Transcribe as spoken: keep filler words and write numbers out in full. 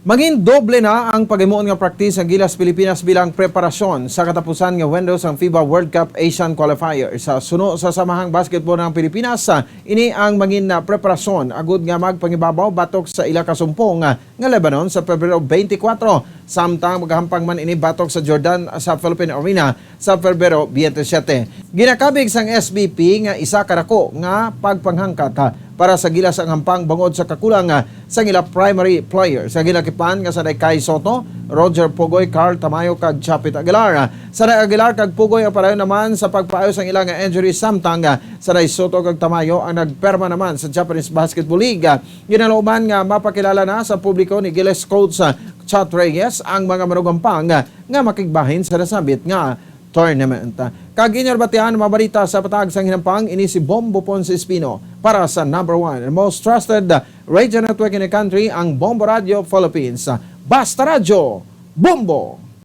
Mangin doble na ang paghimuon nga practice ang Gilas Pilipinas bilang preparasyon sa katapusan nga window sang FIBA World Cup Asian Qualifier. Sa suno sa Samahang Basketball ng Pilipinas, ini ang mangin na preparasyon agud nga magpangibabaw batok sa ila kasumpong nga Lebanon sa Pebrero twenty-four, samtang magahampang man ini batok sa Jordan sa Philippine Arena sa Pebrero twenty-seven. Ginakabig sang S B P nga isa ka dako nga pagpanghangkat, ha, para sa Gilas ang hampang bangod sa kakulang, ah, sang ila primary players. Sa ginakipan nga sanay Kai Soto, Roger Pugoy, Carl Tamayo, kag Chapit Aguilar. Sanay Aguilar kag Pugoy ang padayon naman sa pagpaayo sang ila nga injury, samtang, ah, sanay Soto kag Tamayo ang nagperma naman sa Japanese Basketball League. Ginalauman nga mapakilala na sa publiko ni Gilas coach, ah, Chat Reyes ang mga manugampang, ah, nga makigbahin sa nasambit nga tournament. Kag inyo nabatian ang mga balita sa patag sang hinampang, ini si Bombo Ponce Espino para sa number one and most trusted radio network in the country, ang Bombo Radio Philippines. Basta Radyo, Bombo!